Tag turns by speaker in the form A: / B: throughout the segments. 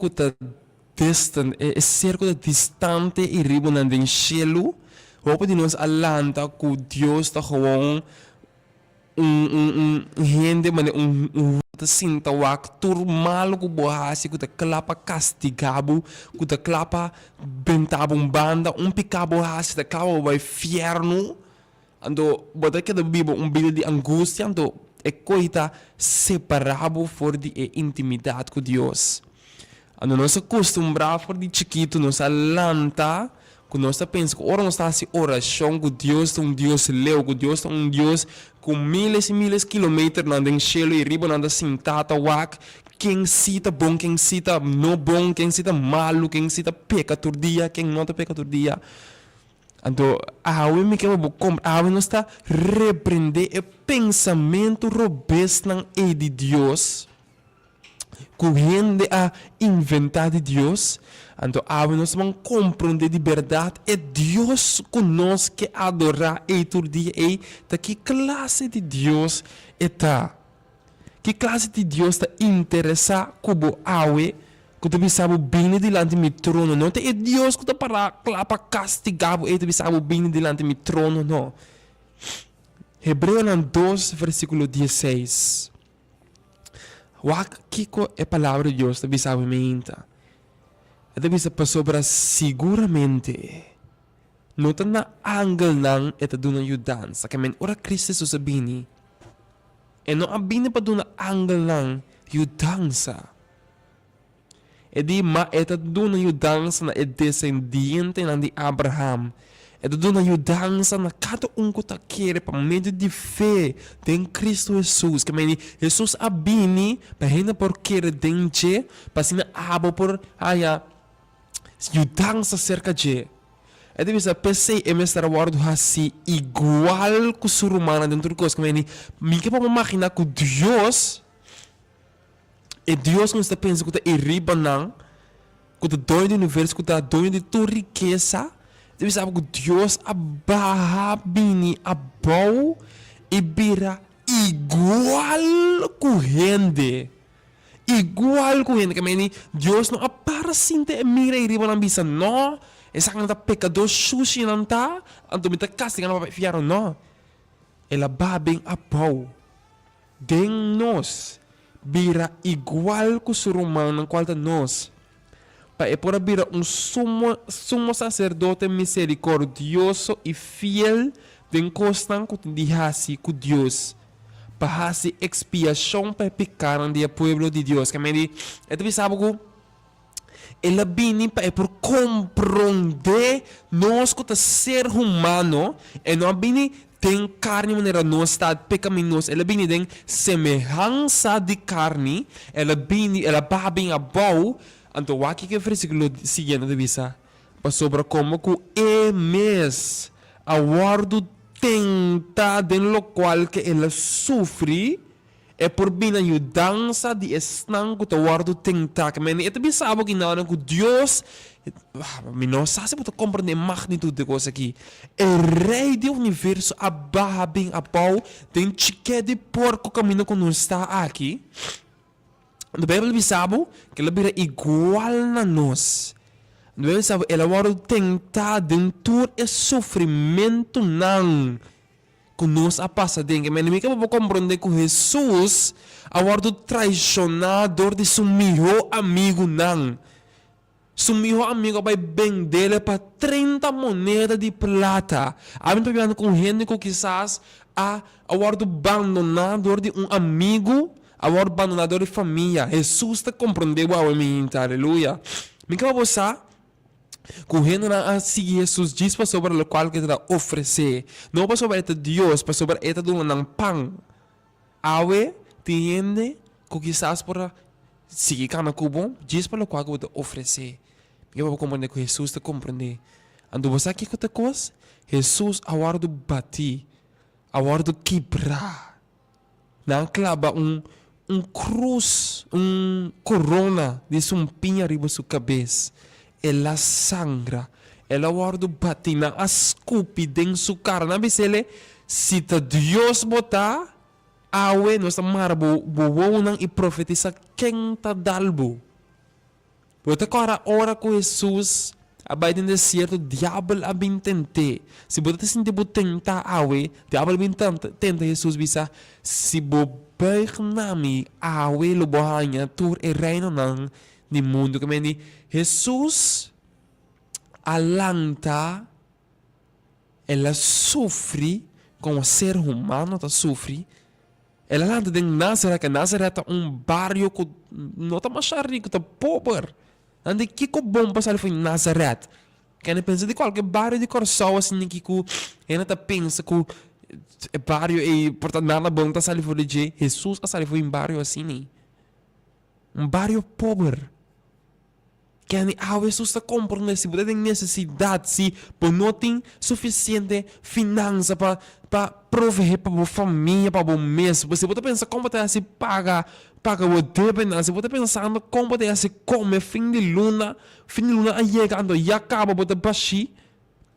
A: ku ta distant, e ser ku ta distante i riba nan den shelu. Hopi di nos a lanta ku Dios ta gewoon un un un hende manera un un ta sinta wak tur malu ku bo hasi ku ta kla pa kastiga bo, ku ta kla pa benta bo un banda, un piká bo hasi ta kla pa bo bai fièrnu. Anto bo ta keda biba un bida di angustia, anto e koi ta separá bo for di e intimidat ku Dios. Anto nos a kustumbrá for di chikitu, nos a lanta ku nos ta pensa ku ora nos ta hasi orashon ku Dios ta un Dios leu, ku Dios ta un Dios ku miles i miles kilometernan den shelu i riba nan ta sintá ta wak ken si ta bon, ken si ta no bon, ken si ta malu, ken si ta peka tur dia, ken no ta peka tur dia. Anto awe mi ke pa bo kompra, awe nos ta reprende e pensamentu robesnan ei di Dios ku hende a inventá di Dios. Anto awe nos ta ban komprondé di bèrdat e Dios ku nos ke adorá ei tur dia ei ta ki klase di Dios e ta. Ki klase di Dios ta interesá ku bo awe ku ta bisa bo bini dilanti mi trono? No ta e Dios ku ta pará kla pa kastigá bo ei ta bisa bo bini dilanti mi trono, no. Hebreonan dos versíkulo diesseis. Wak kiko e Palabra di Dios ta bisa bo meinta. E ta bisa, Pasobra siguramente no ta na angelnan e ta duna yudansa. Ke men ora Cristo Jesus a bini, E no a bini pa duna angelnan yudansa. E di, Ma e ta duna yudansa na e desendientenan di Abraham. E ta duna yudansa na kada un ku ta kere pa medio di fe den Kristu Hesus. Ke meni, Hesus a bini pa hende por kere den dje, pa asina abo por haña yudansa serka dje. E ta bisa, P'esei e mester a wòrdu hasí igual ku su rumannan den tur kos. Ku meni, mi ke por maginá ku Dios, e Dios ku nos ta pensa ku ta e riba nan, ku ta doño di universo, ku ta doño di tur rikesa, ta bisa ku Dios a baha bini abou i bira igual ku hende. Igual ku hende ke meni, Dios no a para sinta e mira ei riba nan bisa, No, esakinan ta pekadó shushi nan ta, anto mi ta kastiga nan pa bai fièrnu. No, el a baha ben abou den nos, bira igual ku su rumannan kual ta nos, pa e por a bira un sumo sumo saserdote miserikordioso i fiel den kosnan ku tin di hasi ku Dios. pa hasi ekspiashon pa e pikanan di e pueblo di Dios. Ke mei di, e ta bisa bo ku el a bini pa e por komprondé nos ku ta ser humano, e no a bini den karni manera nos ta pekaminos, el a bini den semehansa di karni, el a bini, el a baha bin abou. Anto wak kiko e versíkulo siguiente ta bisa, Pasobra komo ku e mes a wòrdu tentá den lokual ke el a sufri, e por bini na yudansa di esnan ku ta wòrdu tentá. Ke mende e ta bisa bo kinanan ku Dios, mi no sa si bo ta komprendé e magnitut di e kos aki. E Rei di universo a baha bin abou den chikè di porko kaminda ku nos ta aki. De Bijbel bisa bo ku el a bira igual na nos. De Bijbel bisa bo el a wòrdu tentá den tur e sufrimentunan ku nos a pasa den. Ke mende mi ke bo por komprondé ku Hesus a wòrdu traishoná dor di su mihó amigunan. Su mihó amigu a bai bendele pa 30 moneda di plata. Ami ta papia ku un hende ku kisas a a wòrdu bandoná dor di un amigu, a wòrdu bandoná dor di famia. Hesus ta komprondé bo awe, mi hinta. Aleluya! Mi ke pa bo sa ku hendenan a sigui Hesus djis pasobra lokual ku e ta ofresé, no pasobra e ta Dios, pasobra e ta duna nan pan. Awe tin hende ku kisas por a sigui kana ku bo djis pa lokual ku bo ta ofresé. Mi ke pa bo komprendé ku Hesus ta komprendé. Anto bo sa kiko ta kos? Hesus a wòrdu batí, a wòrdu kibrá. Nan a klaba un un krus, un korona di sumpiña riba su kabes. El a sangra, el a wòrdu batí, nan a skupi den su kara. Nan a bis'el, Si ta Dios bo ta, awe nos ta mara bo wowonan i profetisá ken ta dal bo. Bo ta kòrda ora ku Hesus a bai den desierto, diabel a bin tent'é. Si bo ta sinti bo tentá awe, diabel a bin tenta Hesus bisa, Si bo buig na mi awe lo bo haña tur e reinonan di mundu. Ke mende Hesus a lanta, el a sufri komo ser humano ta sufri. El a lanta den Nazaret, ke Nazaret ta un bario ku no ta masha riku, ta pober. Nan di kiko bon pa sali for di Nazaret? Kende pensa di kualke bario di Kòrsou asina ki ku hende ta pensa ku e bario ei por ta nada bon ta sali for di dje. Hesus a sali for di un bario asina, un bario pober. Kende awe Hesus ta komprondé si bo ta den nesesidat, si bo no tin sufisiente finansa pa pa proveé pa bo famia, pa bo mes. Si bo ta pensa kon bo ta hasi paga paga bo debenan, si bo ta pensando kon bo ta hasi kome fin di luna, fin di luna a yega anto ya kaba bo ta bashí.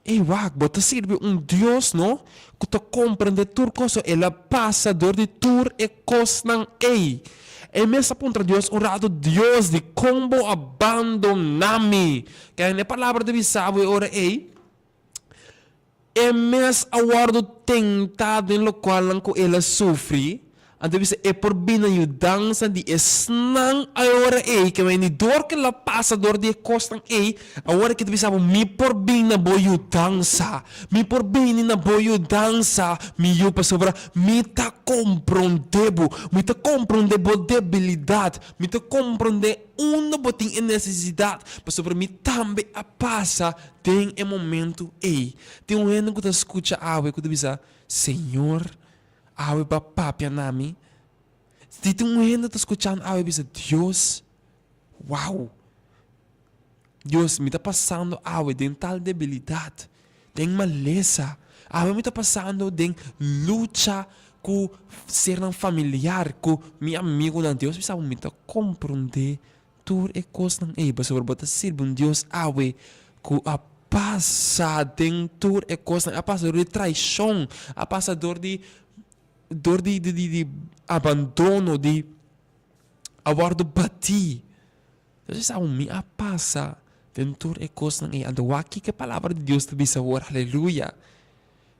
A: Ey wak, bo ta sirbi un Dios, no, ku ta komprendé tur kos. El a pasa dor di tur e kosnan ey. E mes a puntra Dios un ratu, Dios, dikon bo a bandoná mi? Kende e palabra ta bisa bo e ora ey? E mes a wòrdu tentá den lokualnan ku el a sufri. Anto e bisa e por bini na yudansa di esnan a e ora ei, ke wende dor ke el a pasa dor di e kosnan ei, awor aki ta bisa bo, Mi por bini na bo yudansa, mi por bini na bo yudansa, mi yu, pasobra mi ta komprondé bo, mi ta komprondé bo debilidat, mi ta komprondé unda bo tin e nesesidat, pasobra mi tambe a pasa den e momentu ei. Tin un hende ku ta skucha awe ku ta bisa, Señor, Awe bo a papia na mi. Si tin un hende ta skuchando awe bisa, Dios, wow! Dios, mi ta pasando awe den tal debilidat, den malesa. Awe mi ta pasando den lucha ku sernan familiar, ku mi amigunan. Dios bisa bo, mi ta komprondé Tur e kosnan ei pasobra bo ta sirbi un Dios awe ku a pasa den tur e kosnan, a pasa dor di traishon, a pasa dor di dor di di di abandono, di a wòrdu batí. Entonces sa mi a pasa den tur e kosnan ei. Anto wak kiko e palabra di Dios ta bisa awor, aleluya.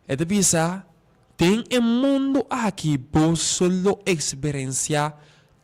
A: E ta bisa, Den e mundu aki boso lo eksperensiá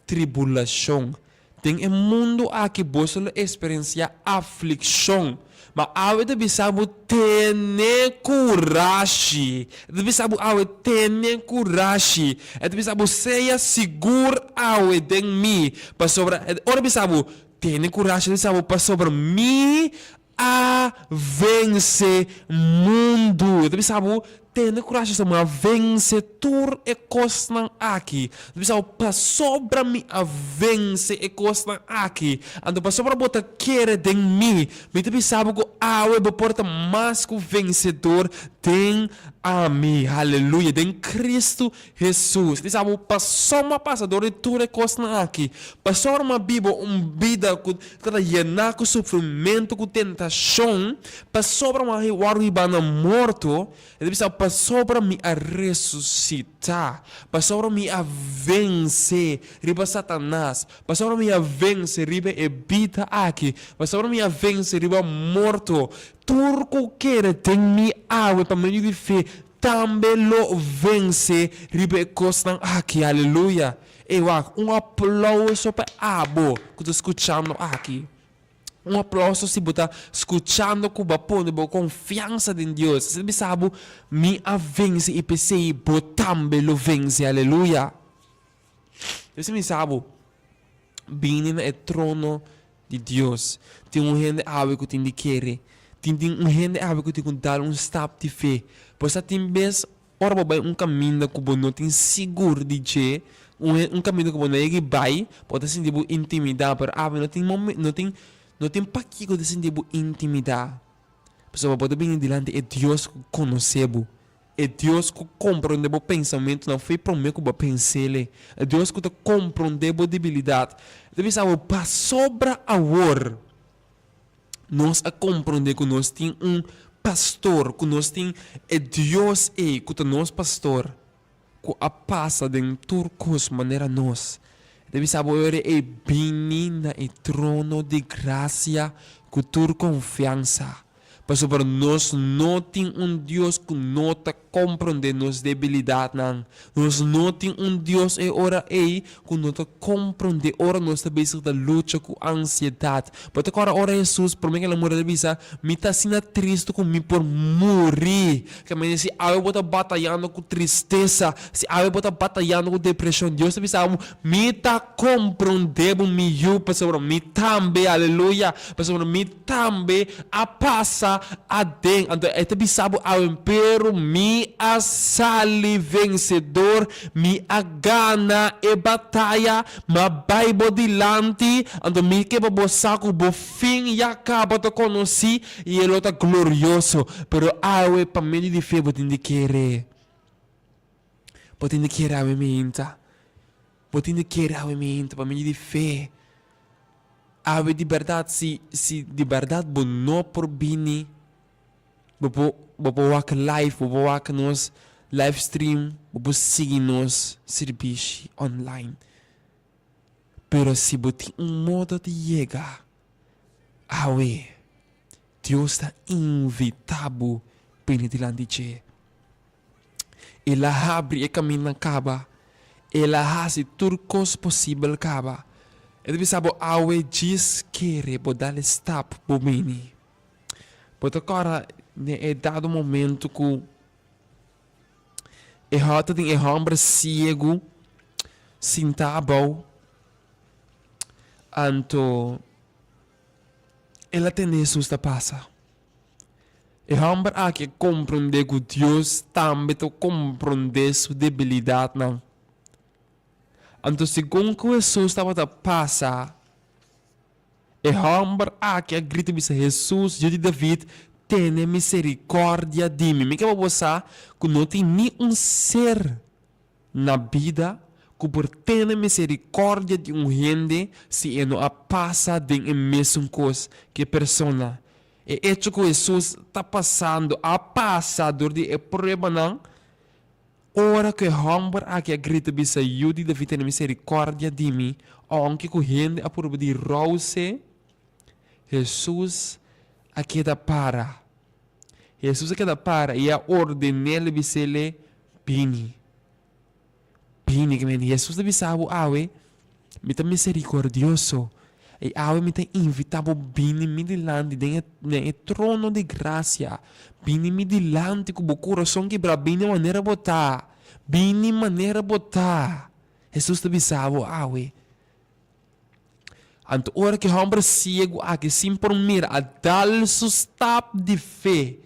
A: tribulashon. Den e mundu aki boso lo eksperensiá aflikshon. Ma awe ta bisa bo tene kurashi. E ta bisa bo awe tene kurashi. E ta bisa bo sea sigur awe den mi. Pasobra, ora bisa bo tene kurashi, e ta bisa bo pasobra mi A vense mundu. E ta bisa bo, Tene kurashi so mi a vense tur e kosnan aki. E ta bisa bo, Pasobra mi a vense e kosnan aki, anto pasobra bo ta kere den mi, mi ta bisa bo ku awe bo por ta mas ku vensedor den ami. Haleluya! Den Kristu Hesus di sa bo pasobra mi a pasa dor di tur e kosnan aki, pasobra mi a biba un bida ku ta yená ku sufrimentu, ku tentashon, pasobra mi a wòrdu hibá na morto, e ta bisa bo pasobra mi a resusitá, pasobra mi a vense riba Satanas, pasobra mi a vense riba e bida aki, pasobra mi a vense riba morto, tur ku kere den mi awe pa medio di fe Tambe lo vense riba e kosnan aki. Aleluya! Ey wak, un aplauso pa abo ku ta skuchando aki. Un aplauso si bo ta skuchando ku bo a pone bo konfiansa den Dios. Esei ta bisa bo, Mi a vense i p'esei bo tambe lo vense. Aleluya! Dios ta bisa bo, Bini na e trono di Dios. Tin un hende awe ku tin di kere. Tin tin un hende awe ku tin ku dal un stap di fe. Bo sa tin bes ora bo bai un kaminda ku bo no tin sigur di dje, un un kaminda ku bo no yega bai, bo ta sinti bo intimidá, pero awe no tin momen no tin no tin pakiko di sinti bo intimidá. Pasobra bo ta bini dilanti e Dios ku konosé bo. E Dios ku komprondé bo pensamentunan fo'i promé ku bo a pens'el. E Dios ku ta komprondé bo debilidat. E ta bisa bo, Pasobra awor nos a komprondé ku nos tin un Pastor, ku nos tin e Dios ei ku ta nos Pastor, ku a pasa den tur kos manera nos. Ta bisa bo ora ei bini na e trono di grasia ku tur konfiansa, pasobra nos no tin un Dios ku no ta komprondé nos debilidatnan. Nos no tin un Dios e ora ei ku no ta komprondé ora nos ta bezig ta lucha ku ansiedat. Bo ta kòrda ora Hesus promé ku el a muri el a bisa, Mi ta asina tristu ku mi por muri. Ke manera si awe bo ta batayando ku tristesa, si awe bo ta batayando ku depreshon, Dios ta bisa bo, Mi ta komprondé bo, mi yu, pasobra mi tambe, aleluya, pasobra mi tambe a pasa aden. Anto e ta bisa bo awe, Pero mi a sali vensedor, mi a gana e bataya, mi a bai bo dilanti, anto mi ke pa bo sa ku bo fin ya kaba ta konosí i e lo ta glorioso. Pero awe pa medio di fe bo tin di kere. Bo tin di kere awe meinta. Bo tin di kere awe meinta pa medio di fe. Awe di bèrdat si si di bèrdat bo no por bini bo por bo por wak live bo por wak nos live stream bo por sigui nos sirbishi online. Pero si bo tin un modo di yega awe Dios ta invita bo bini dilanti dje. El a habri e kaminda kaba. El a hasi tur kos posibel kaba. E ta bisa bo awe djis kere bo dal e stap bo bini. Bo ta kòrda den e dado momento ku e hòt ta tin e hòmber siegu sintá abou anto el a tende Hesus ta pasa. E hòmber aki a komprondé ku Dios tambe ta komprondé su debilidatnan. Anto segun ku Hesus tabata pasa, e hòmber aki a grita bisa, Hesus, Yu di David, tene miserikòrdia di mi. Mi ke pa bo sa ku no tin ni un ser na bida ku por tene miserikòrdia di un hende si e no a pasa den e mesun kos ku e persona. E echo ku Hesus ta pasando, a pasa dor di e pruebanan, ora ku e hòmber aki a grita bisa, Yu di David, tene miserikòrdia di mi, ounke ku hende a purba di rous'é, Hesus a keda para. Hesus a keda para i a orden'é, el a bis'é, Bini. Bini, ke men Hesus ta bisa bo awe, Mi ta miserikordioso, i awe mi ta invitá bo bini mi dilanti den e den e trono di grasia. Bini mi dilanti ku bo kurason kibrá, bini manera bo ta, bini manera bo ta. Hesus ta bisa bo awe. Anto ora ku e hòmber siegu aki sin por mira a dal su stap di fe,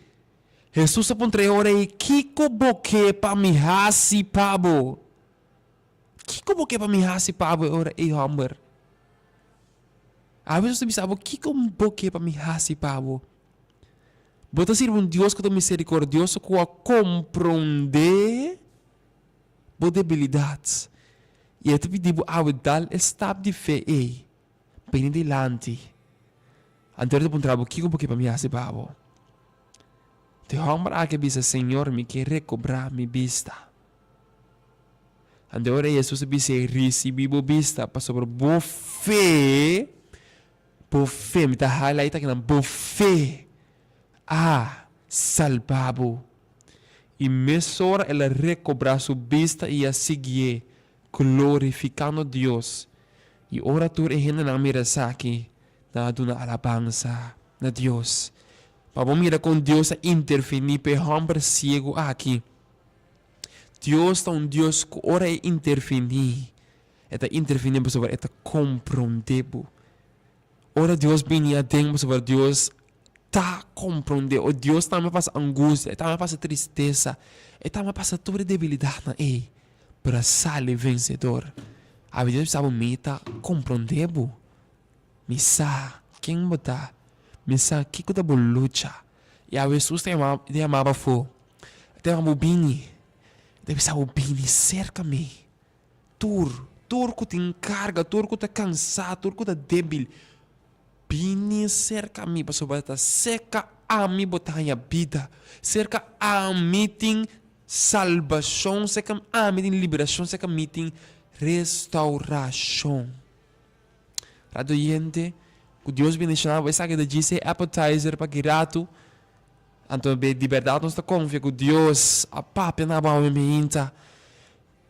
A: Hesus a puntra e ora ei, Kiko bo ke pa mi hasi pa bo? Kiko bo ke pa mi hasi pa bo e ora ei, hòmber? Awe Hesus ta bisa bo, Kiko bo ke pa mi hasi pa bo? Bo ta sirbi un Dios ku ta miserikordioso ku a komprondé bo debilidat i e ta pidi bo awe dal e stap di fe ei. Bini dilanti. Anto e ta puntra bo, Kiko bo ke pa mi hasi pa bo? Te hòmber aki a bisa, Señor, mi ke rekobrá mi bista. Anto ora Hesus a bis'é, Risibí bo bista, pasobra bo fe, bo fe, mi ta highlight akinan, bo fe a salba bo. I mesora el a rekobrá su bista i a siguié, glorifikando Dios. I ora tur e hendenan mira esaki, nan a duna alabansa na Dios. Pa bo mira kon Dios a intervení pa e hòmber siegu aki. Dios ta un Dios ku ora e intervení, e ta intervení pasobra e ta komprondé bo. Ora Dios bini aden pasobra Dios ta komprondé o Dios tambe pasa angustia, e tambe pasa tristesa, e tambe pasa tur e debilidatnan ei, pero a sali vensedor. Abi Dios bisa bo, Mi ta komprondé bo. Mi sa ken bo ta. Mi sa kiko ta bo lucha. I awe Hesus ta yama ta yama bo afó. E ta yama bo bini. E ta bisa bo bini serka mi. Tur, tur ku tin karga, tur ku ta kansá, tur ku ta débil, bini serka mi, pasobra ta serka ami bo ta haña bida. Serka ami tin salbashon, serka ami tin liberashon, serka mi tin. Restaurashon. Radio oyente, ku Dios bendishoná bo. Esaki ta djis e appetizer pa ki ratu. Anto di bèrdat nos ta konfia ku Dios a papia na bo awe meinta.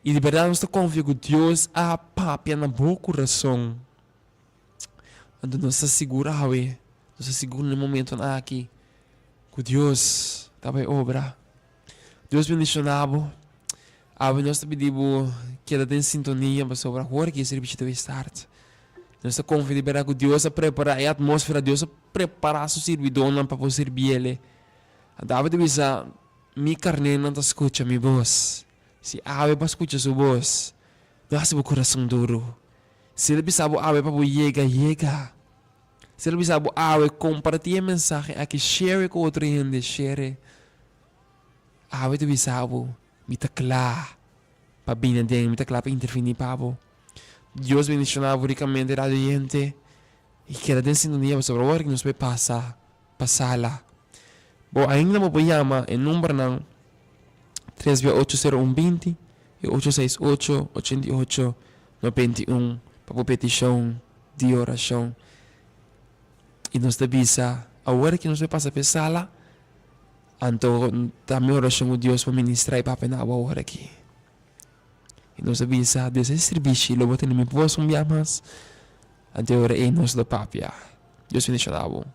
A: I di bèrdat nos ta konfia ku Dios a papia na bo kurason. Anto nos ta sigur awe, nos ta sigur na e momentonan aki ku Dios ta bai obra. Dios bendishoná bo. Awe nos ta pidi bo keda den sintonia pasobra awor ki e servicio ta bay start. Nos ta confia di berdad cu Dios a prepara e atmosfera, Dios a prepara su sirbidornan pa por sirbi El. Anto awe ta bisa, Mi carnénan ta scucha mi bos. Si awe bo a scucha su bos, no haci bo curason duro. Si El bisa bo awe pa bo yega, yega. Si El bisa bo awe comparti e mensahe aki, share cu otro hende, share. Awe ta bisa bo. Mi ta kla pa bini aden, mi ta kla pa intervini pa bo. Dios bendiciona bo ricamente radio oyente y keda den sintonia pasobra ora ki nos bay pasa pa sala bo ainda bo por yama e numbernan tres bia ocho sero un binti y ocho seis ocho ochenta y ocho noventa y un pa bo peticion di oracion y nos ta bisa awor ki nos bay pasa pa e sala. Anto ta mi orashon ku Dios pa ministra i papia na abo awor aki. I nos a bisa, Dios e sirbishi lo bo tene mi bos un bia mas, anto e ora ei nos lo papia. Dios bendishona bo.